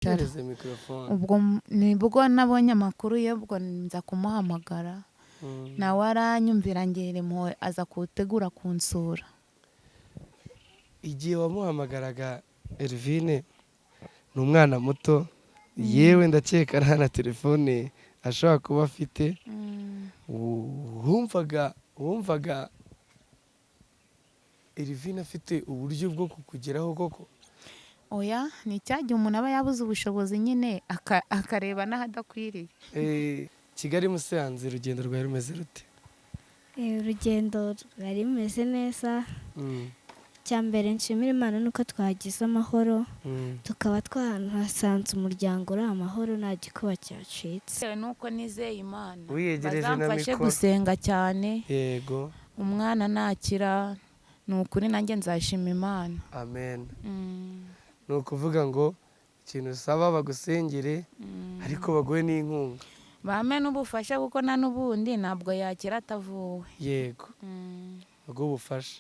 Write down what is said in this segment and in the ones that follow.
Hereze mikorofone. Ubwo nibwo nabonye amakuru ye, ubwo nza kumuhamagara, nawe aranyumvira ngera impuhwe aza kuwutegura kunsura. Igihe wamuhamagaraga, Elvine ni umwana muto, yewe ndakeka nta na telefone ashobora kuba afite. Wumvaga Elvine afite uburyo bwo kukugeraho koko? Oya, ni cya gihe umuntu aba yabuze ubushobozi nyine akareba n'ahadakwiriye. Kigali Musanze, urugendo rwari rumeze rute? Urugendo rwari rumeze neza. Icya mbere nshimira Imana ni uko twagize amahoro, tukaba twahasanze umuryango uri amahoro, nta gikuba cyacitse. Bitewe n'uko nizeye Imana, Wiyegereje na bazamfashe mikoro. gusenga cyane. Yego. Umwana nakira, ni ukuri nanjye nzashima Imana. Amen. Ni ukuvuga ngo ikintu usaba bagusengere, ariko baguhe n'inkunga. Bampe n'ubufasha, kuko nta n'ubundi ntabwo yakira atavuwe. Yego, baguhe ubufasha.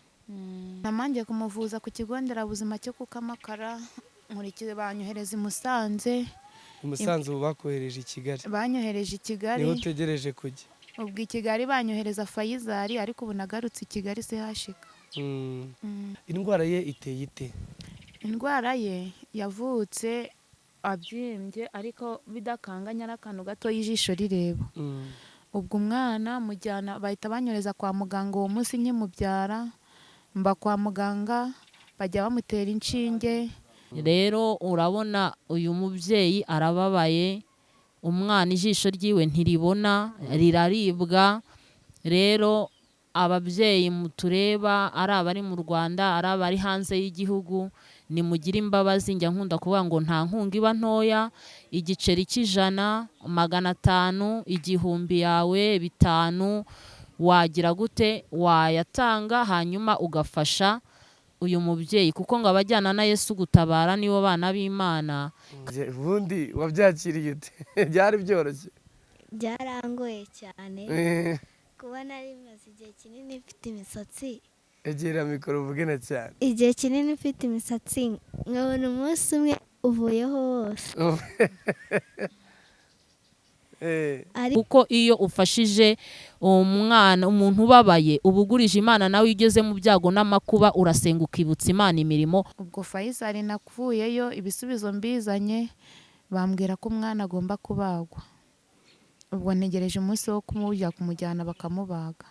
Namanjye kumuvuza ku kigo nderabuzima cyo ku Kamakara, nkurikiye banyohereza i Musanze. I Musanze ubu bakohereje i Kigali. Banyohereje i Kigali. Niho utegereje kujya. Ubwo i Kigali banyohereza Fayizari, ariko ubu nagarutse i Kigali sehashika. Indwara ye iteye ite? Indwara ye yavutse abyimbye, ariko bidakanganya, ari akantu gato y'ijisho rireba. Ubwo umwana mujyana, bahita banyohereza kwa muganga uwo munsi nkimubyara, mba kwa muganga bajya bamutera inshinge. Rero urabona uyu mubyeyi arababaye, umwana ijisho ryiwe ntiribona, riraribwa. Rero ababyeyi mutureba, ari abari mu Rwanda, ari abari hanze y'igihugu, nimugire imbabazi. Njya nkunda kuvuga ngo nta nkunga iba ntoya, igiceri cy'ijana, 500, 1000 yawe, 5 wagira gute wayatanga, hanyuma ugafasha uyu mubyeyi, kuko ngo abajyana na Yesu gutabara nibo bana b'Imana. Ubundi wabyakiriye ute? Byari byoroshye? Byarangoye cyane kuba nari maze igihe kinini mfite imisatsi. Egera mikoro uvuge na cyane. Igihe kinini mfite imisatsi, nkabona umunsi umwe uvuyeho wose. Kuko iyo ufashije umwana, umuntu ubabaye, uba ugurije Imana, nawe iyo ugeze mu byago n'amakuba urasenga ukibutsa Imana imirimo. Ubwo Fayizari nakuvuyeyo ibisubizo mbizanye, bambwira ko umwana agomba kubagwa. Ubwo ntegereje umunsi wo kumujya kumujyana bakamubaga.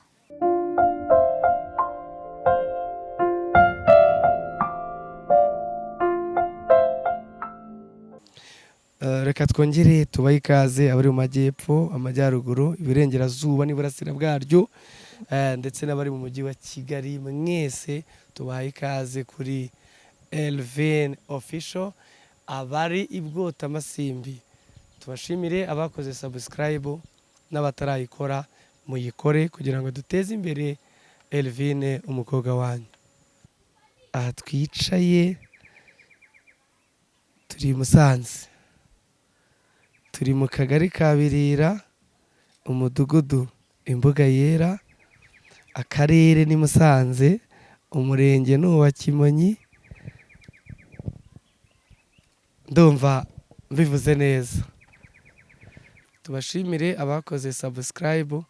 Reka twongere tubahe ikaze abari mu majyepfo, amajyaruguru, iburengerazuba n'iburasira bwaryo, ndetse n'abari mu mujyi wa Kigali, mwese tubahe ikaze kuri Elvin Official. Abari i Bwotamasimbi tubashimire, abakoze subscribe n'abatarayikora muyikore kugira ngo duteze imbere Elvine umukobwa wanyu. Aha twicaye turi i Musanze, turi mu kagari ka Birira, umudugudu Imbuga Yera, akarere ni Musanze, umurenge ni uwa Kimonyi. Ndumva mbivuze neza. Tubashimire abakoze subscribe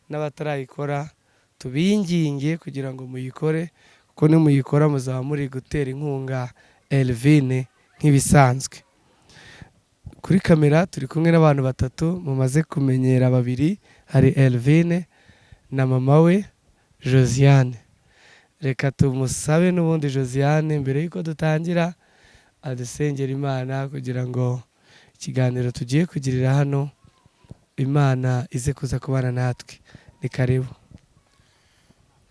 n'abatarayikora, tubinginge kugira ngo muyikore, kuko nimuyikora muzaba muri gutera inkunga Elvine nk'ibisanzwe. Kuri kamera turi kumwe n'abantu batatu mumaze kumenyera, babiri hari Elvine na mama we Josiane. Reka tumusabe n'ubundi Josiane mbere y'uko dutangira adusengera Imana kugira ngo ikiganiro tugiye kugirira hano Imana ize kuza kubana natwe. Ni karibu.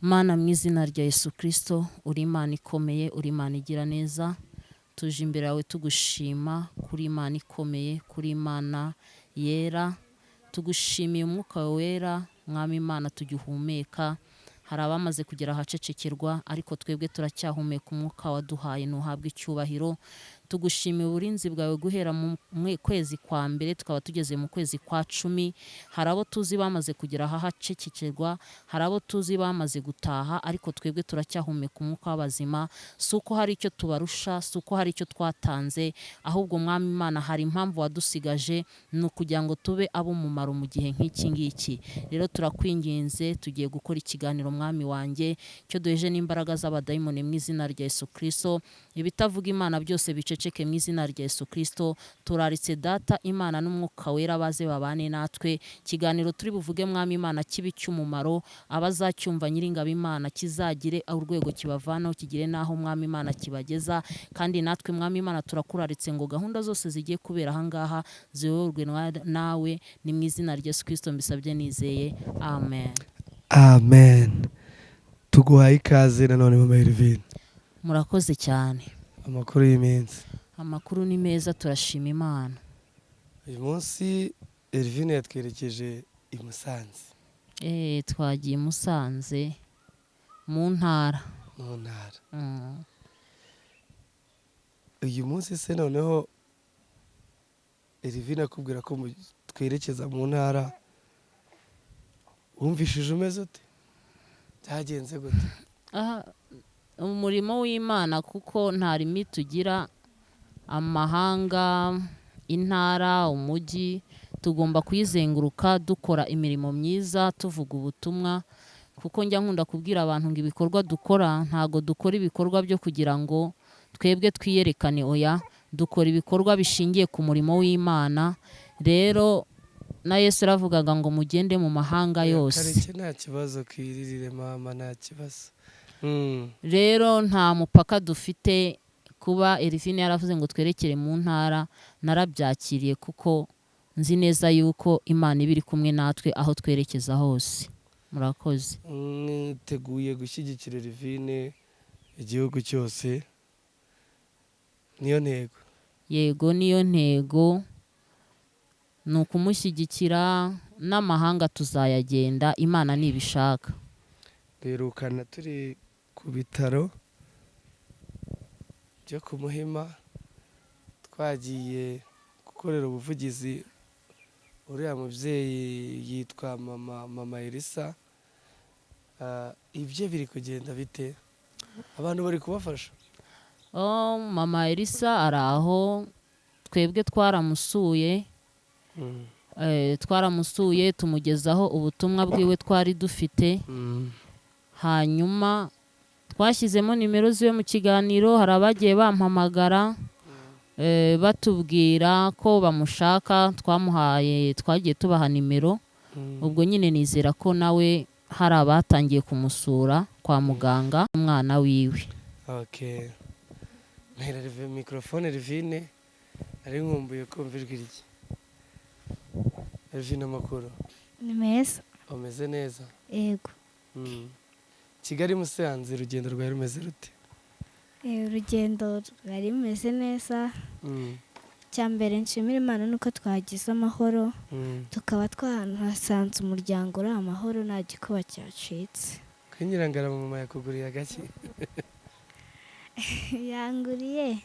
Mana mu izina rya Yesu Kristo, uri Imana ikomeye, uri Imana igira neza. Tuje imbere yawe tugushima kuri Imana ikomeye, kuri Imana yera. Tugushimiye umwuka wawe wera, Mwami Imana, tugihumeka. Hari abamaze kugera ahacecekerwa, ariko twebwe turacyahumeka umwuka waduhaye, ntuhabwe icyubahiro. Tugushimiye uburinzi bwawe guhera mu kwezi kwa mbere tukaba tugeze mu kwezi kwa 10. Hari abo tuzi bamaze kugera ahacecekerwa, hari abo tuzi bamaze gutaha, ariko twebwe turacyahumeka umwuka w'abazima. Si uko hari icyo tubarusha, si uko hari icyo twatanze, ahubwo Mwami Imana hari impamvu wadusigaje, ni ukugira ngo tube ab'umumaro mu gihe nk'iki ngiki. Rero turakwinginze, tugiye gukora ikiganiro Mwami wanjye cyo duheje n'imbaraga z'abadayimoni mu izina rya Yesu Kristo. Ibitavuga Imana byose biceceke mu izina rya Yesu Kristo. Turaritse Data Imana n'Umwuka Wera baze babane natwe. Ikiganiro turi buvuge Mwami Imana kibe icy'umumaro, abazacyumva Nyiringabo Imana kizagire urwego kibavanaho, kigire n'aho Mwami Imana kibageza. Kandi natwe Mwami Imana turakuraritse ngo gahunda zose zigiye kubera aha ngaha ziyoborwe nawe, ni mu izina rya Yesu Kristo mbisabye nizeye, amen. Amen. Tuguhaye ikaze nanone Mama Elvine. Murakoze cyane. Amakuru y'iminsi? Amakuru ni meza, turashima Imana. Uyu munsi Elvine yatwerekeje i Musanze. Twagiye i Musanze mu ntara. Mu ntara. Uyu munsi se noneho Elvine akubwira ko twerekeza mu ntara, wumvishije umeze ute? Byagenze gute? Umurimo w'Imana kuko nta limit tugira, amahanga, intara, umujyi, tugomba kuyizenguruka dukora imirimo myiza, tuvuga ubutumwa. Kuko njya nkunda kubwira abantu ngo ibikorwa dukora ntago dukora ibikorwa byo kugira ngo twebwe twiyerekane, oya, dukora ibikorwa bishingiye ku murimo w'Imana. Rero na Yesu yaravugaga ngo mugende mu mahanga yose. Kareke nta kibazo, kiririre mama, nta kibazo. Rero nta mupaka dufite. Kuba Elvine yaravuze ngo twerekere mu ntara, narabyakiriye kuko nzi neza yuko Imana iba iri kumwe natwe aho twerekeza hose. Murakoze. Mwiteguye gushyigikira Elvine igihugu cyose, niyo ntego? Yego, niyo ntego, ni ukumushyigikira n'amahanga tuzayagenda Imana nibishaka. Duherukana turi ku bitaro byo ku Muhima, twagiye gukorera ubuvugizi uriya mubyeyi yitwa mama Elisa. Ibyo biri kugenda bite? Abantu bari kubafasha? Mama Elisa ari aho, twebwe twaramusuye. Twaramusuye tumugezaho ubutumwa bwiwe twari dufite. Hanyuma twashyizemo nimero ziwe mu kiganiro, hari abagiye bampamagara batubwira ko bamushaka, twamuhaye, twagiye tubaha nimero. Ubwo nyine nizera ko nawe hari abatangiye kumusura kwa muganga umwana wiwe. Okay. Mpera mikrofone Elvine, ari nkumbuye kumva ijwi rye. Elvine, amakuru? Ni meza. Umeze neza? Yego. Kigali Musanze urugendo rwawe rumeze rute? Urugendo rwari rumeze neza. Icya mbere nshimira Imana nuko twagize amahoro, tukaba twahasanze umuryango uri amahoro, nta gikuba cyacitse. Kwinyirangara mama yakuguriye agaki? Yanguriye.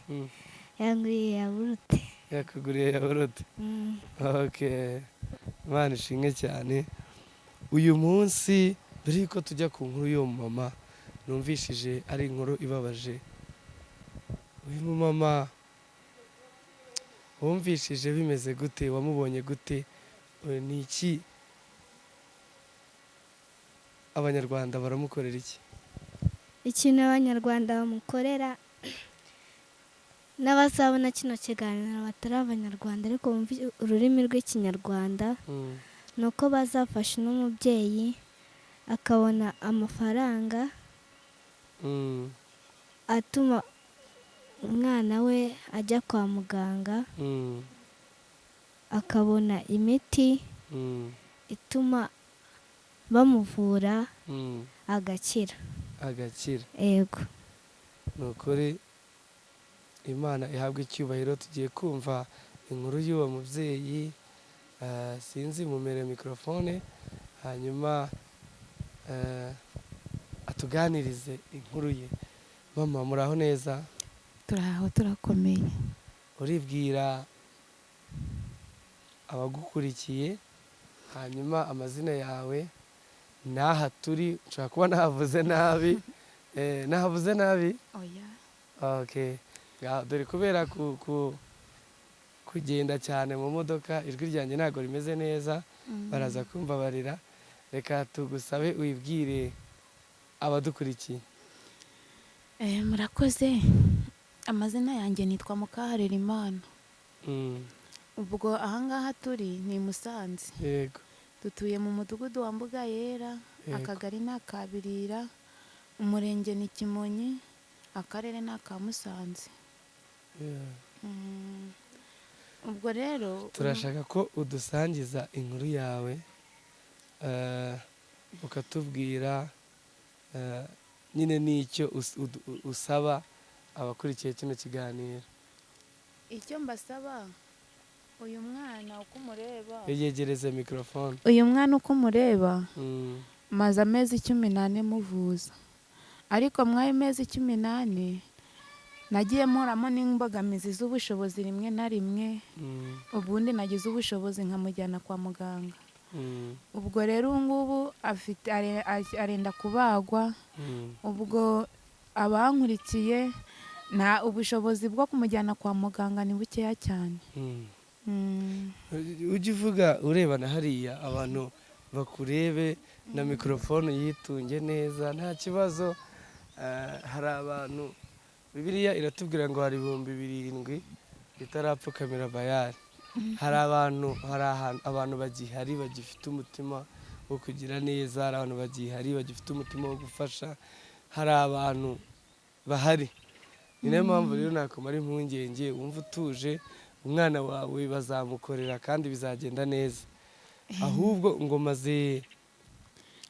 Yanguriye yawurute. Yakuguriye yawurute. Okay. Imana ishimwe cyane. Uyu munsi mbere yuko tujya ku nkuru y'uwo mama, numvishije ari inkuru ibabaje. Uyu mama wumvishije bimeze gute? Wamubonye gute? Ni iki Abanyarwanda baramukorera iki? Ikintu Abanyarwanda bamukorera, n'abazabona kino kiganiro batari Abanyarwanda ariko bumva ururimi rw'Ikinyarwanda, ni uko bazafasha n'umubyeyi akabona amafaranga atuma umwana we ajya kwa muganga, akabona imiti ituma bamuvura agakira. Agakira. Yego. Ni ukuri Imana ihabwa icyubahiro. Tugiye kumva inkuru y'uwo mubyeyi. Sinzi, mumere mikrofone hanyuma atuganirize inkuru ye. Mama, muraho neza? Turaho, turakomeye. Uribwira abagukurikiye, hanyuma amazina yawe n'aha turi. Nshobora kuba nahavuze nabi. Nahavuze nabi? Oya. Okay. Dore kubera kugenda cyane mu modoka, ijwi ryanjye ntabwo rimeze neza, baraza kumbabarira. Reka tugusabe wibwire abadukurikiye. Murakoze. Amazina yanjye nitwa Mukaharerimana. Ubwo ahangaha turi ni i Musanze. Dutuye mu mudugudu wa Mbuga Yera, akagari ni aka Birira, umurenge ni Kimonyi, akarere ni aka Musanze. Ubwo rero Turashaka ko udusangiza inkuru yawe, ukatubwira nyine n'icyo usaba abakurikiye kino kiganiro. Icyo mbasaba, uyu mwana uko umureba, Yegereze mikorofone. Uyu mwana uko umureba, maze amezi 14 muvuza, ariko mw'ayo mezi 14 nagiye mporamo n'imbogamizi z'ubushobozi rimwe na rimwe. Ubundi nagize ubushobozi nkamujyana kwa muganga. Ubwo rero ubu ngubu afite arenda kubagwa. Ubwo abankurikiye, nta ubushobozi bwo kumujyana kwa muganga, ni bukeya cyane. Ujye uvuga urebana hariya, abantu bakurebe, na mikorofone yitunge neza, nta kibazo. Hari abantu, Bibiliya iratubwira ngo hari 7000 bitarapfukamira Bayali. Hari abantu, hari ahantu abantu bagihari bagifite umutima wo kugira neza, hari abantu bagihari bagifite umutima wo gufasha, hari abantu bahari. Ni nayo mpamvu rero nakumara impungenge, wumva utuje, umwana wawe bazamukorera kandi bizagenda neza. Ahubwo ngo maze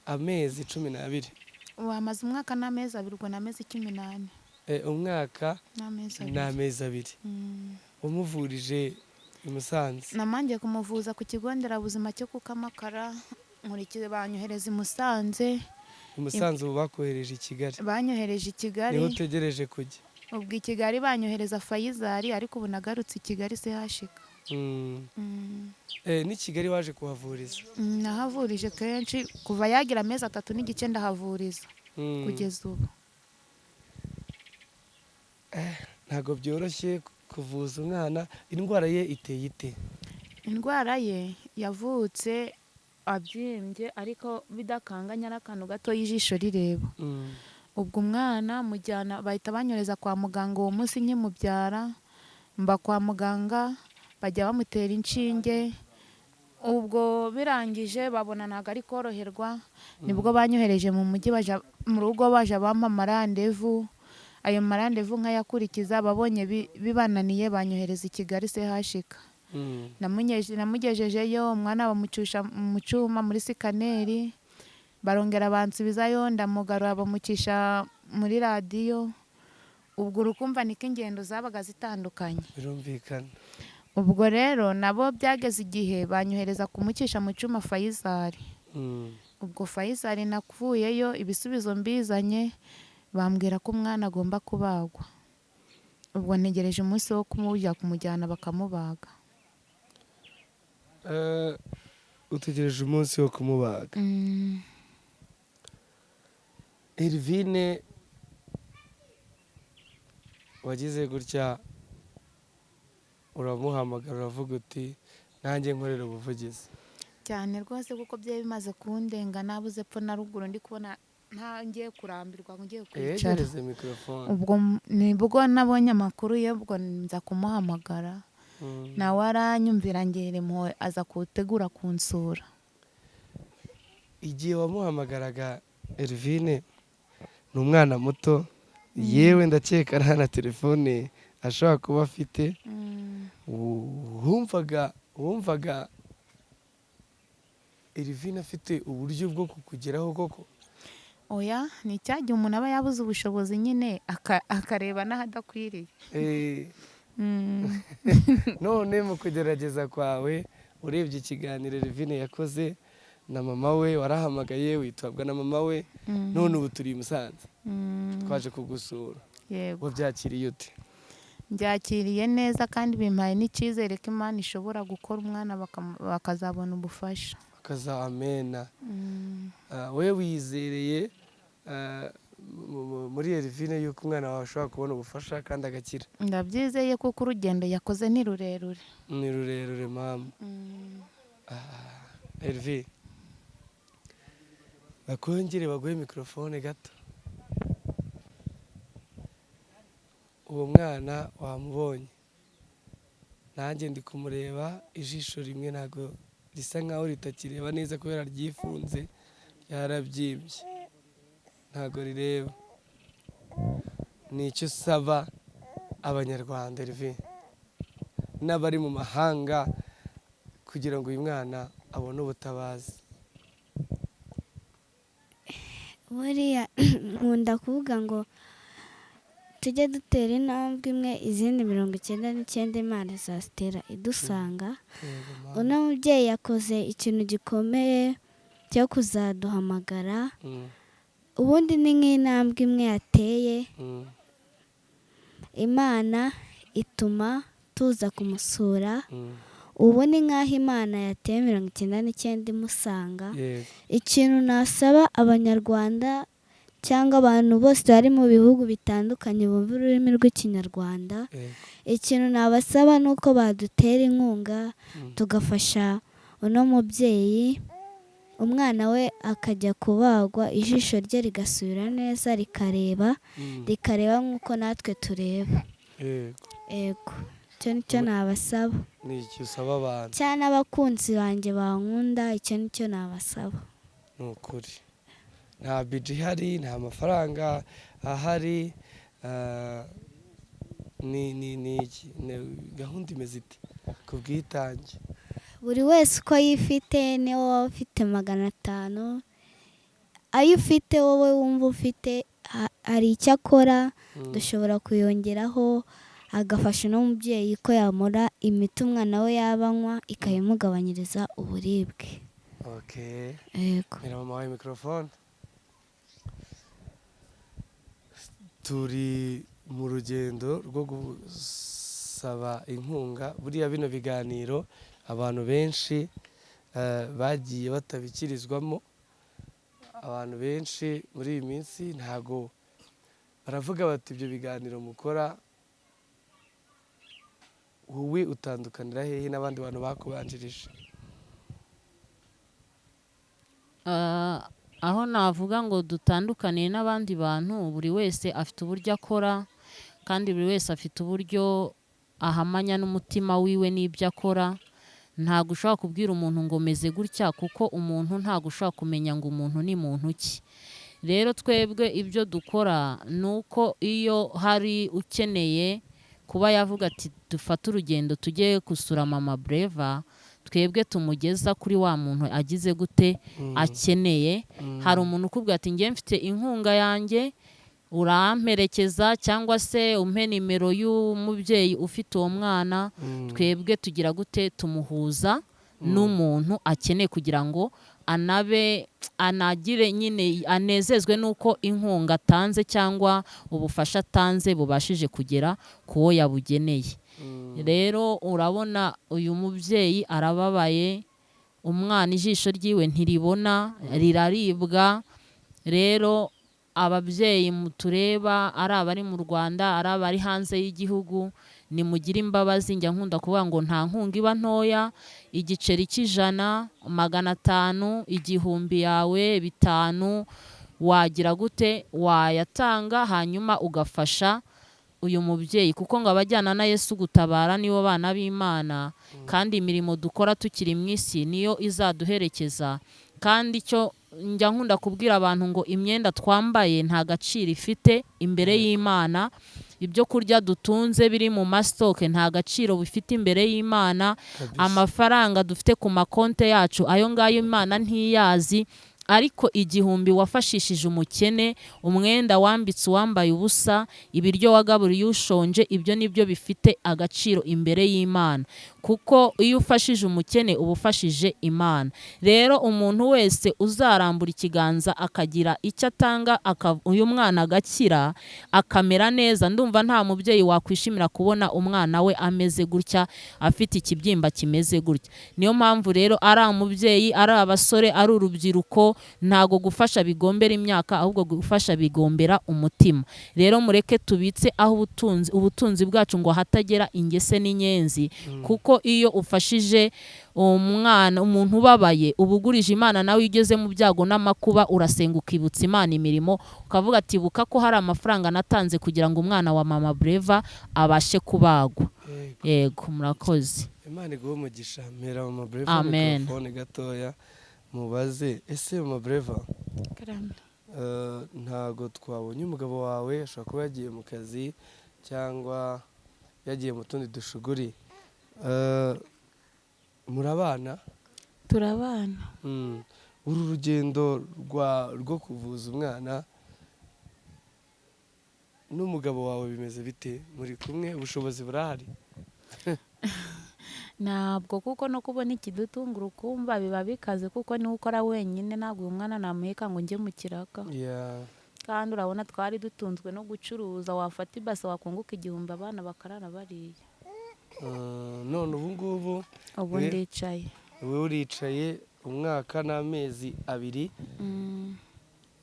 amezi 12. Wamaze umwaka n'amezi 2, ubwo ni amezi 14. Umwaka n'amezi 2. N'amezi 2. Umuvurije i Musanze? Namangiye kumuvuza ku kigo nderabuzima cyo ku Kamakara, nkurikiye banyohereza i Musanze. I Musanze ubu bakohereje i Kigali? Banyohereje i Kigali. Niho utegereje kujya? Ubwo i Kigali banyohereza Fayizari, ariko ubu nagarutse i Kigali CHK. N'i Kigali waje kuhavuriza? Nahavurije kenshi, kuva yagira amezi 3.5 ndahavuriza kugeza ubu. Ntabwo byoroshye kuvuza umwana. Indwara ye iteye ite? Indwara ye yavutse abyimbye, ariko bidakanganye, ari akantu gato y'ijisho rireba. Ubwo umwana mujyana, bahita banyohereza kwa muganga uwo munsi nkimubyara, mba kwa muganga bajya bamutera inshinge. Ubwo birangije babona ntabwo ari koroherwa, nibwo banyohereje mu mujyi, baja mu rugo baja bampa amarandevu. Ayo marandevu nkayakurikiza, babonye bibananiye banyohereza i Kigali CHK. Namugejejeyo umwana bamucusha mu cyuma muri sikaneri, barongera bansubizayo, ndamugarura bamucisha muri radiyo. Ubwo urukumva niko ingendo zabaga zitandukanye. Birumvikana. Ubwo rero nabo byageze igihe banyohereza kumucisha mu cyuma Fayizari. Ubwo Fayizari nakuvuyeyo ibisubizo mbizanye, bambwira ko umwana agomba kubagwa. Ubwo ntegereje umunsi wo kumujya kumujyana bakamubaga. Utegereje umunsi wo kumubaga. Elvine, wagize gutya uramuhamagara, uravuga uti nanjye nkorera ubuvugizi. Cyane rwose, kuko byari bimaze kundenga, nabuze epfo na ruguru, ndi kubona nta ngiye kurambirwa, ngiye kwicara. Yegereze mikorofone. Ubwo nibwo nabonye amakuru ye, ubwo nza kumuhamagara. Nawe aranyumvira, ngera impuhwe, aza kutegura kunsura. Igihe wamuhamagaraga, Elvine ni umwana muto, yewe ndakeka nta na telefone ashobora kuba afite. Wumvaga Elvine afite uburyo bwo kukugeraho koko? Oya, ni cya gihe umuntu aba yabuze ubushobozi nyine akareba n'ahadakwiriye. None mu kugerageza kwawe, urebye ikiganiro Elvine yakoze na mama we, warahamagaye witabwa na mama we, none ubu turi i Musanze, twaje kugusura. Yego. Wabyakiriye ute? Mbyakiriye neza kandi bimpaye n'icyizere ko Imana ishobora gukora umwana bakazabona ubufasha. Bakazamena. Wowe wizereye muri Elvine yuko umwana wawe ashobora kubona ubufasha kandi agakira? Ndabyizeye kuko urugendo yakoze ni rurerure. Ni rurerure mama. Elvine, bakongere baguhe mikrofone gato. Uwo mwana wamubonye, nanjye ndi kumureba ijisho rimwe ntago risa nkaho ritakireba neza kubera ryifunze, ryarabyimbye ntago rireba. Ni icyo usaba Abanyarwanda Elvine n'abari mu mahanga kugira ngo uyu mwana abone ubutabazi? Buriya nkunda kuvuga ngo tujye dutera intambwe imwe, izindi 99 Imana izazitera idusanga. Uno mubyeyi yakoze ikintu gikomeye cyo kuzaduhamagara, ubundi ni nk'intambwe imwe yateye, Imana ituma tuza kumusura. Ubu ni nk'aho Imana yateye 99 imusanga. Ikintu nasaba Abanyarwanda cyangwa abantu bose bari mu bihugu bitandukanye bumva ururimi rw'Ikinyarwanda, ikintu nabasaba ni uko badutera inkunga tugafasha uno mubyeyi, umwana we akajya kubagwa ijisho rye rigasubira neza, rikareba rikareba nk'uko natwe tureba. Yego, icyo nicyo nabasaba. Ni icyo usaba abantu cyane abakunzi banjye bankunda, icyo nicyo nabasaba. Ni ukuri nta biji ihari, nta mafaranga ahari, ni gahunda imeze ite ku bwitange? Buri wese uko yifite, niba waba ufite 500, ayo ufite wowe wumva ufite hari icyo akora, dushobora kuyongeraho agafasha n'umubyeyi ko yamura imiti umwana we yabanywa ikayimugabanyiriza uburibwe. Okay. Yego. Mama wawe mikrofone. Turi mu rugendo rwo gusaba inkunga. Buriya bino biganiro abantu benshi bagiye batabikirizwamo. Abantu benshi muri iyi minsi ntago baravuga bati ibyo biganiro mukora, wowe utandukanira hehe n'abandi bantu bakubanjirije? Aho navuga ngo dutandukaniye n'abandi bantu, buri wese afite uburyo akora kandi buri wese afite uburyo ahamanya n'umutima wiwe n'ibyo akora. Ntago ushobora kubwira umuntu ngo meze gutya, kuko umuntu ntago ushobora kumenya ngo umuntu ni muntu ki. Rero twebwe ibyo dukora nuko iyo hari ukeneye kuba yavuga ati dufate urugendo tujye gusura Mama Breva, twebwe tumugeza kuri wa muntu agize gute akeneye. Hari umuntu ukubwira ati ngiye mfite inkunga yanjye, uramperekeza cyangwa se umpe nimero y'umubyeyi ufite uwo mwana, twebwe tugira gute tumuhuza n'umuntu akeneye kugira ngo anabe anagire nyine anezezwe nuko inkunga atanze cyangwa ubufasha atanze bubashije kugera kuwo yabugeneye. Rero urabona uyu mubyeyi arababaye, umwana ijisho ryiwe ntiribona, riraribwa. Rero ababyeyi mutureba, ari abari mu Rwanda, ari abari hanze y'igihugu, nimugire imbabazi. Njya nkunda kuvuga ngo nta nkunga iba ntoya, igiceri cy'ijana, 500, 1000 yawe, 5 wagira gute wayatanga, hanyuma ugafasha uyu mubyeyi, kuko ngo abajyana na Yesu gutabara nibo bana b'Imana, kandi imirimo dukora tukiri mu isi niyo izaduherekeza. Kandi icyo njya nkunda kubwira abantu ngo imyenda twambaye nta gaciro ifite imbere y'Imana, ibyo kurya dutunze biri mu mastoke nta gaciro bifite imbere y'Imana, amafaranga dufite ku makonte yacu ayo ngayo Imana ntiyazi. Ariko 1000 wafashishije umukene, umwenda wambitse uwambaye ubusa, ibiryo wagaburiye ushonje, ibyo nibyo bifite agaciro imbere y'Imana, kuko iyo ufashije umukene uba ufashije Imana. Rero umuntu wese uzarambura ikiganza akagira icyo atanga, uyu mwana agakira akamera neza, ndumva nta mubyeyi wakwishimira kubona umwana we ameze gutya, afite ikibyimba kimeze gutya. Niyo mpamvu rero ari umubyeyi, ari abasore, ari urubyiruko, ntago gufasha bigombera imyaka, ahubwo gufasha bigombera umutima. Rero mureke tubitse aho ubutunzi bwacu ngo hatagera ingese n'inyenzi, kuko iyo ufashije umwana, umuntu ubabaye, ubugurije Imana, nawe ugeze mu byago n'amakuba urasenga ukibutsa Imana imirimo, ukavuga ati buka ko hari amafaranga natanze kugira ngo umwana wa mama Breva abashe kubagwa. Yego, murakoze. Imana iguhe umugisha. Mpera mama Breva mikrofone gatoya mubaze, ese mama Breva, ntago twabonye umugabo wawe, ashobora kuba yagiye mu kazi cyangwa yagiye mu tundi dushuguri. Murabana? Turabana. Uru rugendo rwo kuvuza umwana n'umugabo wawe bimeze bite? Muri kumwe, ubushobozi burahari? Ntabwo, kuko no kubona ikidutunga urukumva biba bikaze, kuko niwe ukora wenyine, ntabwo uyu mwana namuheka ngo njye mu kiraka. Kandi urabona twari dutunzwe no gucuruza, wafata ibase wakunguka 1000 abana bakarara bariye. None ubu ngubu ubu ndicaye. Wowe uricaye umwaka n'amezi 2.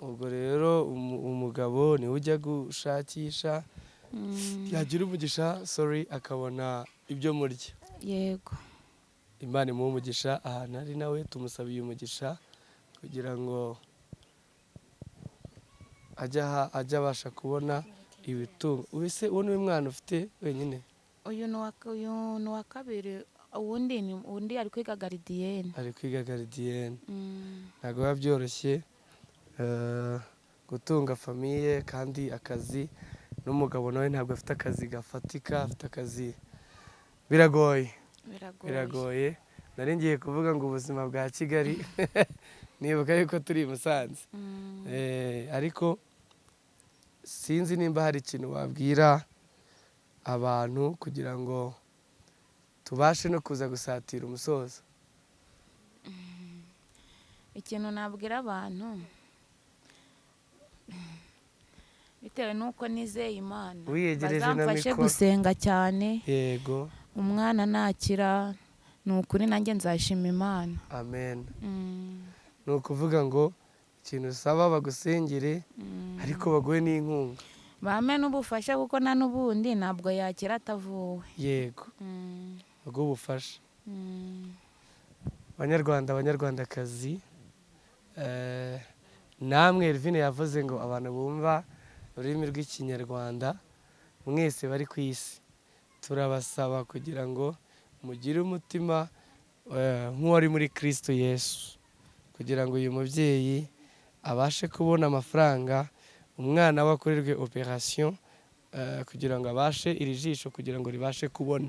Ubwo rero umugabo niwe ujya gushakisha, yagira umugisha sorry akabona ibyo murya. Yego. Imana imuhe umugisha ahantu ari, nawe tumusabiye umugisha kugira ngo ajye abasha kubona ibitunga. Ubese uwo ni mwana ufite wenyine? Uyu ni uwa kabiri, undi ari kwiga garidiyene. Ari kwiga garidiyene. Ntabwo biba byoroshye gutunga famiye kandi akazi, n'umugabo nawe ntabwo afite akazi gafatika, afite akazi biragoye. Biragoye. Nari ngiye kuvuga ngo ubuzima bwa Kigali nibuka yuko turi i Musanze. Ariko sinzi nimba hari ikintu wabwira abantu kugira ngo tubashe no kuza gusatira umusozo. Ikintu nabwira abantu, bitewe nuko nizeye Imana, bazamfashe gusenga cyane. Yego. Umwana nakira ni ukuri nanjye nzashima Imana. Amen. Ni ukuvuga ngo ikintu usaba bagusengere, ariko baguhe n'inkunga, bame n'ubufasha, kuko na n'ubundi ntabwo yakira atavuwe. Yego. Baguhe ubufasha. Banyarwanda, banyarwandakazi, namwe Elvine yavuze ngo abantu bumva ururimi rw'Ikinyarwanda mwese bari ku isi, turabasaba kugira ngo mugire umutima nk'uwari muri Kristo Yesu, kugira ngo uyu mubyeyi abashe kubona amafaranga, umwana we akorerwe operation, kugira ngo abashe iri jisho kugira ngo ribashe kubona.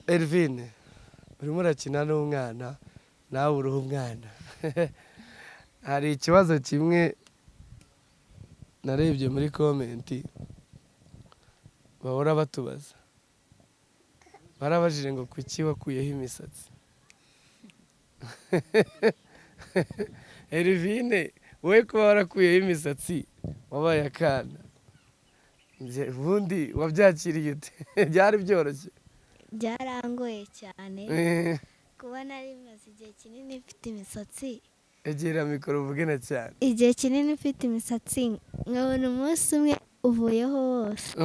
Elvine, urimo urakina n'umwana, nawe uri umwana. Hari ikibazo kimwe narebye muri comment bahora batubaza, barabajije ngo kuki wakuyeho imisatsi? Elvine, wowe kuba warakuyeho imisatsi wabaye akana, ubundi wabyakiriye ute? Byari byoroshye? Byarangoye cyane kuba nari maze igihe kinini mfite imisatsi. Egera mikoro uvuge na cyane. Igihe kinini mfite imisatsi, nkabona umunsi umwe uvuyeho wose.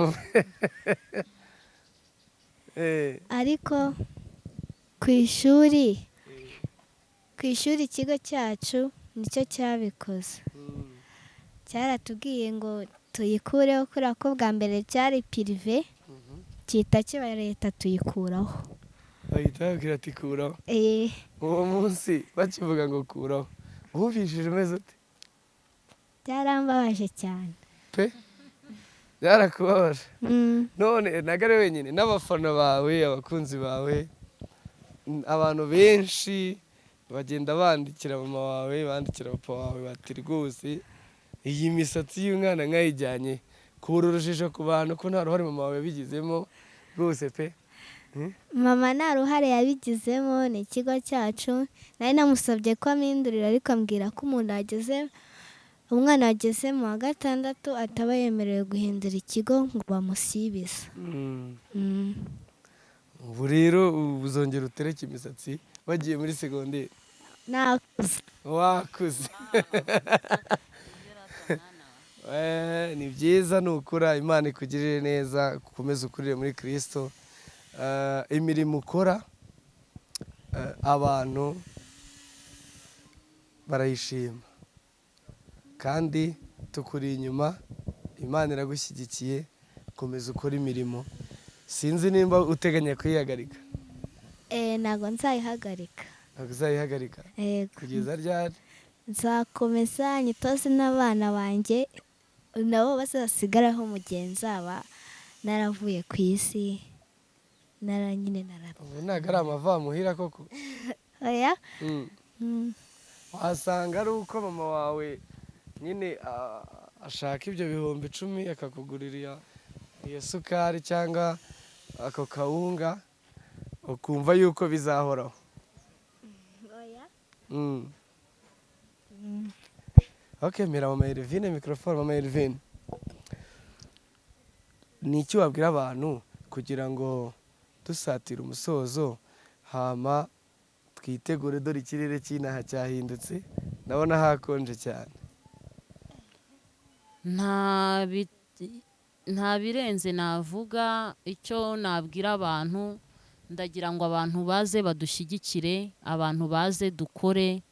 Ariko ku ishuri ikigo cyacu nicyo cyabikoze. Cyaratubwiye ngo tuyikureho kubera ko bwa mbere cyari pirive, kita kiba leta tuyikuraho. Bahita babwira ati kuraho. Uwo munsi bakivuga ngo kuraho, wumvishije umeze ute? Byarambabaje cyane pe, byarakubabaje. None ntabwo ari wenyine, n'abafana bawe, abakunzi bawe, abantu benshi Bagenda bandikira mama wawe, bandikira papa wawe bati rwose iyi misatsi y'umwana nkayijyanye, kura urujijo ku bantu ko nta ruhare mama wawe yabigizemo rwose pe. Mama nta ruhare yabigizemo, ni ikigo cyacu. Nari namusabye ko ampindurira, ariko ambwira ko umuntu ageze, umwana ageze mu wa gatandatu ataba yemerewe guhindura ikigo ngo bamusibize. Ubu rero uzongera utereke imisatsi bagiye muri segonderi? Nakuze. Wakuze. Ni byiza nukura, Imana ikugirire neza, ukomeze ukurire muri Kristo. Imirimo ukora abantu barayishima, kandi tukuri inyuma, Imana iragushyigikiye, komeza ukore imirimo. Sinzi nimba uteganya kuyihagarika. Ntabwo nzayihagarika. Ntabwo uzayihagarika? Yego. Kugeza ryari? Nzakomeza nyitoze n'abana banjye, nabo bazasigaraho mu gihe nzaba naravuye ku isi, nyine narapfa. Ubu ntabwo ari amavamuhira koko? Oya. Wasanga ari uko mama wawe nyine ashaka ibyo 10,000 akakugurira iyo sukari cyangwa ako kawunga, ukumva yuko bizahoraho. Oya. Okay, mera mama Elvine microphone. Mama Elvine, ni iki wabwira abantu kugira ngo dusatire umusozo, hama twitegure? Dore ikirere cy'inaha cyahindutse, ndabona hakonje cyane. Nta birenze navuga. Icyo nabwira abantu, ndagira ngo abantu baze badushyigikire, abantu baze dukore,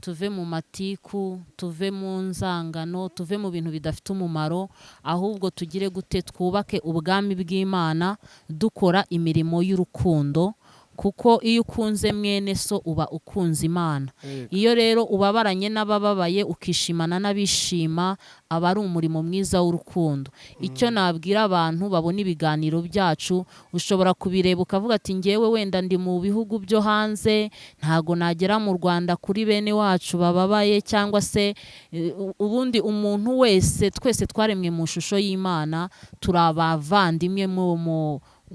tuve mu matiku, tuve mu nzangano, tuve mu bintu bidafite umumaro, ahubwo tugire gute twubake ubwami bw'Imana dukora imirimo y'urukundo, kuko iyo ukunze mwene so uba ukunze Imana. Iyo rero ubabaranye n'abababaye, ukishimana n'abishima, aba ari umurimo mwiza w'urukundo. Icyo nabwira abantu babona ibiganiro byacu, ushobora kubireba ukavuga ati ngewe wenda ndi mu bihugu byo hanze, ntago nagera mu Rwanda kuri bene wacu bababaye, cyangwa se ubundi umuntu wese, twese twaremwe mu shusho y'Imana, turi abavandimwe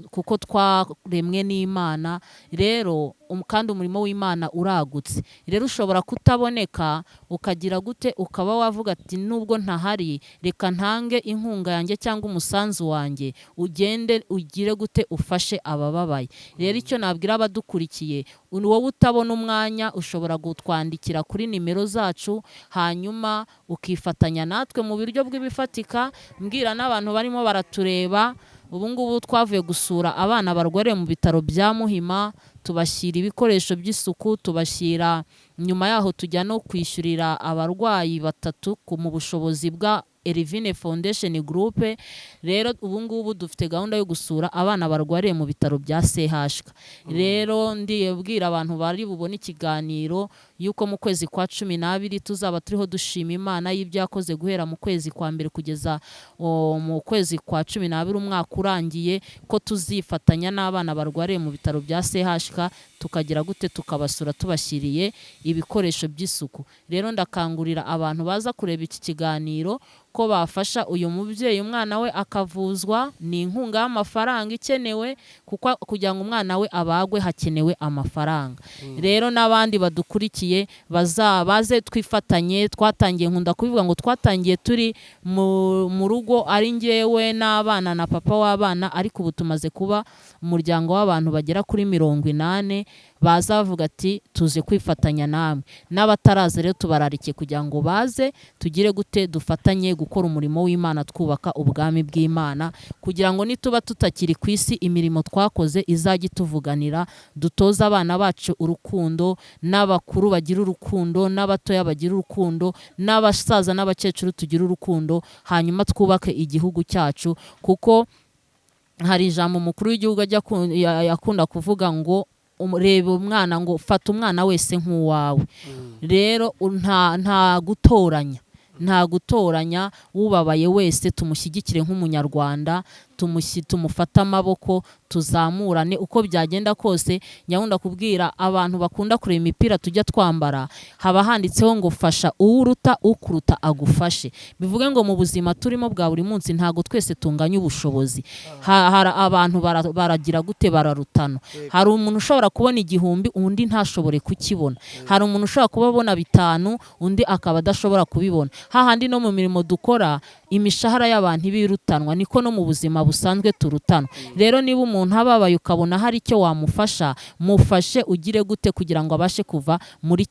kuko twaremwe n'Imana. Rero kandi umurimo w'Imana uragutse. Rero ushobora kutaboneka, ukagira gute, ukaba wavuga ati nubwo ntahari reka ntange inkunga yanjye cyangwa umusanzu wanjye, ugende ugire gute ufashe abababaye. Rero icyo nabwira abadukurikiye, wowe utabona umwanya ushobora kutwandikira kuri nimero zacu, hanyuma ukifatanya natwe mu buryo bw'ibifatika. Mbwira n'abantu barimo baratureba, ubu ngubu twavuye gusura abana barwariye mu bitaro bya Muhima, tubashyira ibikoresho by'isuku, tubashyira, nyuma yaho tujya no kwishyurira abarwayi 3 mu bushobozi bwa Elvine Foundation Group. Rero ubu ngubu dufite gahunda yo gusura abana barwariye mu bitaro bya CHK. Rero ndibwira abantu bari bubone ikiganiro yuko mu kwezi kwa 12 tuzaba turiho dushima Imana y'ibyo yakoze guhera mu kwezi kwa mbere kugeza mu kwezi kwa 12 umwaka urangiye, ko tuzifatanya n'abana barwariye mu bitaro bya CHK, tukagira gute tukabasura tubashyiriye ibikoresho by'isuku. Rero ndakangurira abantu baza kureba iki kiganiro ko bafasha uyu mubyeyi umwana we akavuzwa, ni inkunga y'amafaranga ikenewe, kuko kugira ngo umwana we abagwe hakenewe amafaranga. Rero n'abandi badukurikiye baze twifatanye. Twatangiye, nkunda kubivuga ngo twatangiye turi mu rugo ari njyewe n'abana na papa w'abana, ariko ubu tumaze kuba umuryango w'abantu bagera kuri 80 baza bavuga ati tuze kwifatanya namwe. N'abataraza rero tubararikiye kugira ngo baze tugire gute dufatanye gukora umurimo w'Imana, twubaka ubwami bw'Imana, kugira ngo nituba tutakiri ku isi imirimo twakoze izajye ituvuganira. Dutoze abana bacu urukundo, n'abakuru bagira urukundo, n'abatoya bagira urukundo, n'abasaza n'abakecuru tugira urukundo, hanyuma twubake igihugu cyacu. Kuko hari ijambo umukuru w'igihugu ajya yakunda kuvuga ngo reba umwana, ngo fata umwana wese nk'uwawe. Rero nta gutoranya, nta gutoranya, ubabaye wese tumushyigikire nk'umunyarwanda, Tumufate amaboko, tuzamurane uko byagenda kose. Nyabunda kubwira abantu bakunda kureba imipira tujya twambara, haba handitseho ngo fasha uwuruta, ukuruta agufashe. Bivuge ngo mu buzima turimo bwa buri munsi ntago twese tunganya ubushobozi. Hari abantu baragira gute, bararutana. Hari umuntu ushobora kubona 1000 undi ntashobore kukibona. Hari umuntu ushobora kuba abona 5 undi akaba adashobora kubibona. Hahandi no mu mirimo dukora imishahara y'abantu ibirutanwa, niko no mu buzima busanzwe turutanwa. Rero niba umuntu ababaye ukabona hari icyo wamufasha, mufashe ugire gute kugira ngo abashe kuva muri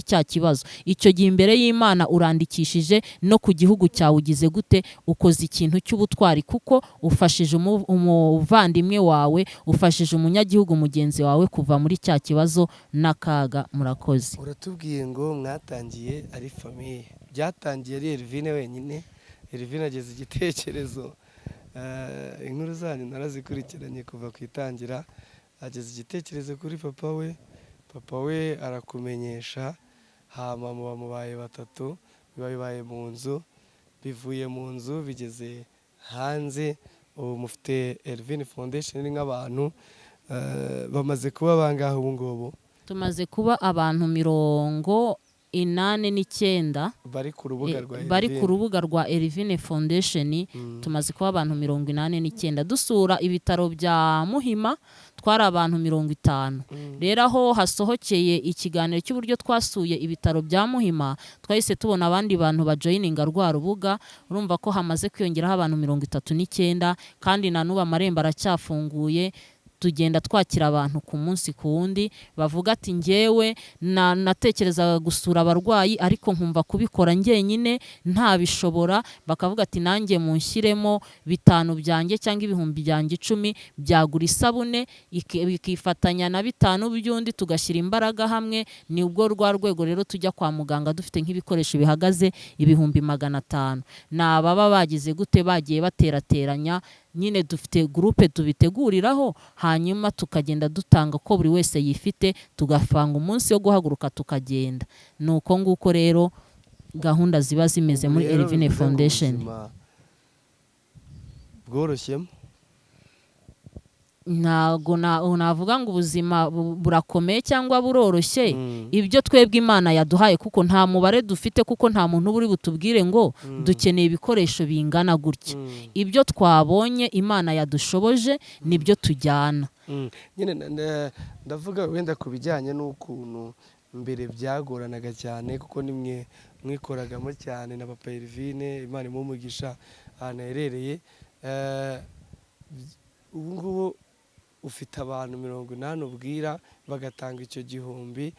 cya kibazo. Icyo gihe imbere y'Imana urandikishije, no ku gihugu cyawe ugize gute, ukoze ikintu cy'ubutwari, kuko ufashije umuvandimwe wawe, ufashije umunyagihugu mugenzi wawe kuva muri cya kibazo n'akaga. Murakoze. Uratubwiye ngo mwatangiye ari famille, byatangiye ari Elvine wenyine. Elvine ageze igitekerezo, inkuru zanyu narazikurikiranye kuva ku itangira, ageze igitekerezo kuri papa we, papa we arakumenyesha, hama muba mubaye batatu, biba bibaye mu nzu, bivuye mu nzu bigeze hanze. Ubu mufite Elvine Foundation nk'abantu bamaze kuba bangahe ubu ngubu? Tumaze kuba abantu 89 bari ku rubuga rwa bari ku rubuga rwa Elvine Foundation. Tumaze kuba abantu 89. Dusura ibitaro bya Muhima twari abantu 50. Rero aho hasohokeye ikiganiro cy'uburyo twasuye ibitaro bya Muhima, twahise tubona abandi bantu bajoininga rwa rubuga. Urumva ko hamaze kwiyongeraho abantu 39, kandi na n'ubu amarembo aracyafunguye. Tugenda twakira abantu ku munsi ku wundi bavuga ati njyewe natekerezaga gusura abarwayi ariko nkumva kubikora njyenyine ntabishobora, bakavuga ati nanjye munshyiremo 5 byanjye cyangwa 1000 byanjye 10 byagura isabune, bikifatanya na 5 by'undi, tugashyira imbaraga hamwe. Ni ubwo rwa rwego rero tujya kwa muganga dufite nk'ibikoresho bihagaze 500,000. Nababa bagize gute, bagiye baterateranya nyine, dufite groupe tubiteguriraho, hanyuma tukagenda dutanga ko buri wese yifite, tugafanga umunsi wo guhaguruka tukagenda. Nuko nguko rero gahunda ziba zimeze muri Elvine Foundation. Bworoshyemo ntago navuga ngo ubuzima burakomeye cyangwa buroroshye. Ibyo twebwe Imana yaduhaye, kuko nta mubare dufite, kuko nta muntu buri butubwire ngo dukeneye ibikoresho bingana gutya. Ibyo twabonye Imana yadushoboje nibyo tujyana. Nyine ndavuga wenda ku bijyanye n'ukuntu mbere byagoranaga cyane, kuko nimwe mwikoragamo cyane na papa Elvine, Imana imuhe umugisha ahantu aherereye. Ubu ngubu ufite abantu 80 ubwira bagatanga icyo 1000,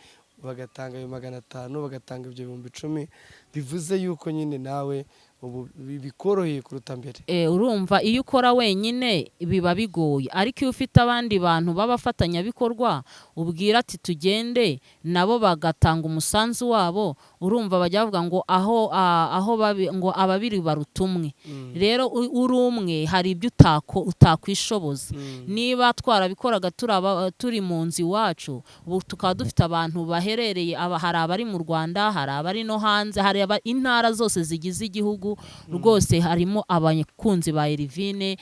bagatanga ayo 500, bagatanga ibyo 10,000, bivuze yuko nyine nawe ubu bikoroheye kuruta mbere. Urumva iyo ukora wenyine biba bigoye, ariko iyo ufite abandi bantu b'abafatanyabikorwa ubwira ati tugende, nabo bagatanga umusanzu wabo. Urumva bajya bavuga ngo aho ngo ababiri barutumwe. Rero uri umwe hari ibyo utakwishoboza. Niba twarabikoraga turi mu nzu iwacu, ubu tukaba dufite abantu baherereye, hari abari mu Rwanda, hari abari no hanze, hari intara zose zigize igihugu rwose harimo abakunzi ba Elvine,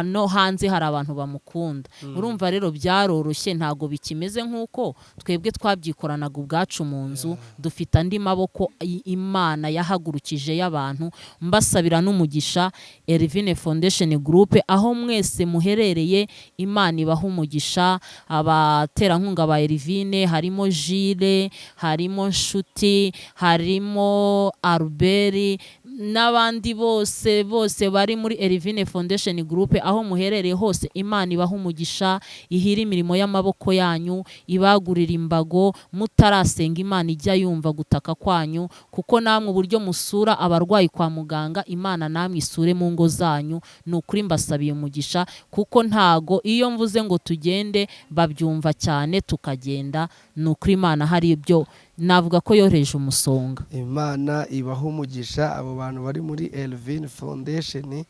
no hanze hari abantu bamukunda. Urumva rero byaroroshye, ntago bikimeze nkuko twebwe twabyikoranaga ubwacu mu nzu. Dufite andi maboko Imana yahagurukije y'abantu. Mbasabira n'umugisha Elvine Foundation Group, aho mwese muherereye Imana ibaha umugisha. Abaterankunga ba Elvine harimo Jile, harimo Nshuti, harimo Albert n'abandi bose bose bari muri Elvine Foundation Group. Aho muherereye hose Imana ibaha umugisha, ihira imirimo y'amaboko yanyu, ibagurira imbago. Mutarasenga Imana ijya yumva gutaka kwanyu, kuko namwe uburyo musura abarwayi kwa muganga, Imana namwe isure mu ngo zanyu. Ni ukuri mbasabiye umugisha, kuko ntago iyo mvuze ngo tugende babyumva cyane tukagenda. Ni ukuri Imana hari ibyo navuga ko yohereje umusonga. Imana ibaha umugisha abo bantu bari muri Elvine Foundation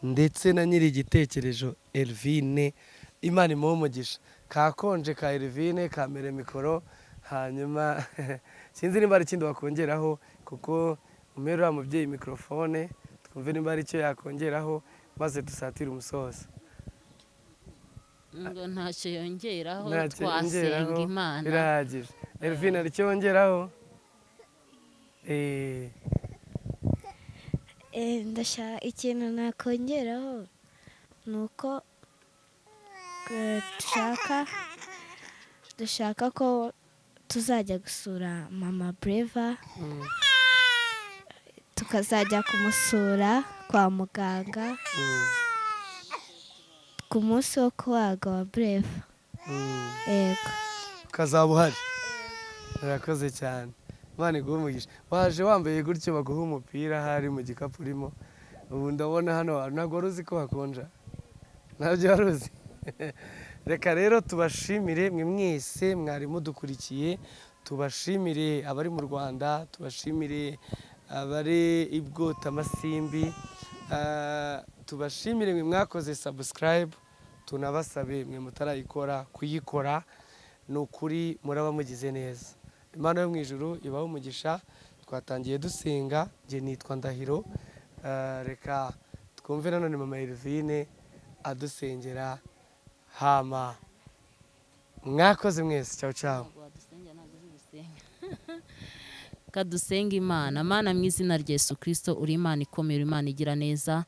ndetse na nyiri igitekerezo Elvine. Imana imuhe umugisha. Kakonje ka Elvine kamere mikoro, hanyuma sinzi nimba hari ikindi wakongeraho, kuko umere uriya mubyeyi mikrofone twumve nimba hari icyo yakongeraho. Maze dusatire umusozo. Ngo ntacyo yongeraho, Ntacyo twasenga yongeraho, Imana. Birahagije. Elvine, hari icyo wongeraho? Ndashaka ikintu nakongeraho ni uko dushaka ko tuzajya gusura mama Breva, tukazajya kumusura kwa muganga ku munsi wo kubaga wa Breva. Yego. Ukazaba uhari. Murakoze cyane, Imana iguhe umugisha. Waje wambaye gutyo baguha umupira hari mu gikapu urimo. Ubu ndabona hano ntabwo wari uzi ko hakonja, ntabyo wari uzi. Reka rero tubashimire mwe mwese mwari mudukurikiye, tubashimire abari mu Rwanda, tubashimire abari i Bwotamasimbi, tubashimire mwe mwakoze subscribe, tunabasabe mwe mutarayikora kuyikora. Ni ukuri muraba mugize neza. Imana yo mu ijuru ibahe umugisha. Twatangiye dusenga, njye nitwa Ndahiro. Reka twumve nanone mama Elvine adusengera. Hama mwakoze mwese, ciao ciao. Kadusenga Imana. Mana mu izina rya Yesu Kristo, uri Imana ikomeye, uri Imana igira neza,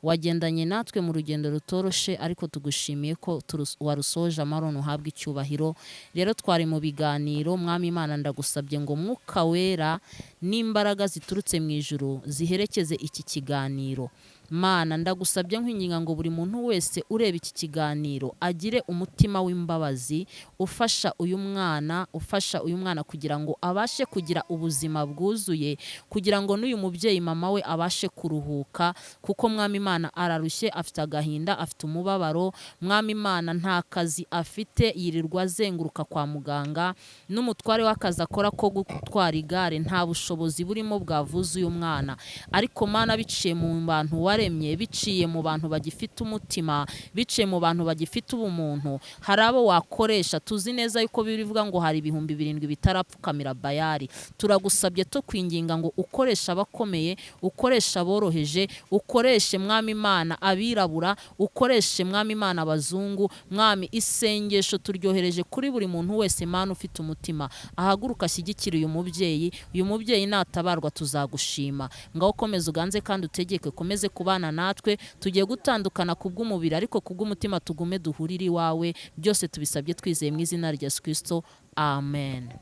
wagendanye natwe mu rugendo rutoroshe, ariko tugushimiye ko warusoje amahoro, uhabwe icyubahiro. Rero twari mu biganiro, Mwami Imana ndagusabye ngo Mwuka Wera n'imbaraga ziturutse mu ijuru ziherekeze iki kiganiro. Mana ndagusabye nkwinginga ngo buri muntu wese ureba iki kiganiro agire umutima w'imbabazi, ufasha uyu mwana, ufasha uyu mwana kugira ngo abashe kugira ubuzima bwuzuye, kugira ngo n'uyu mubyeyi mama we abashe kuruhuka, kuko Mwami Imana ararushye, afite agahinda, afite umubabaro. Mwami Imana nta kazi afite, yirirwa azenguruka kwa muganga, n'umutware w'akazi akora ko gutwara igare nta bushobozi burimo bwavuza uyu mwana. Ariko Mana biciye mu bantu waremye, biciye mu bantu bagifite umutima, biciye mu bantu bagifite ubumuntu, hari abo wakoresha. Tuzi neza yuko bivuga ngo hari 7,000 bitarapfukamira Bayali. Turagusabye tukwinginga ngo ukoreshe abakomeye, ukoreshe aboroheje, ukoreshe Mwami Imana abirabura, ukoreshe Mwami Imana abazungu. Mwami isengesho turyohereje kuri buri muntu wese Mana ufite umutima, ahaguruka ashyigikire uyu mubyeyi. Uyu mubyeyi natabarwa tuzagushima. Ngaho komeza uganze kandi utegeke, komeze kubana natwe. Tugiye gutandukana kubw'umubiri, ariko kubw'umutima tugume duhurire iwawe. Byose tubisabye twizeye mu izina rya Yesu Kristo, amen.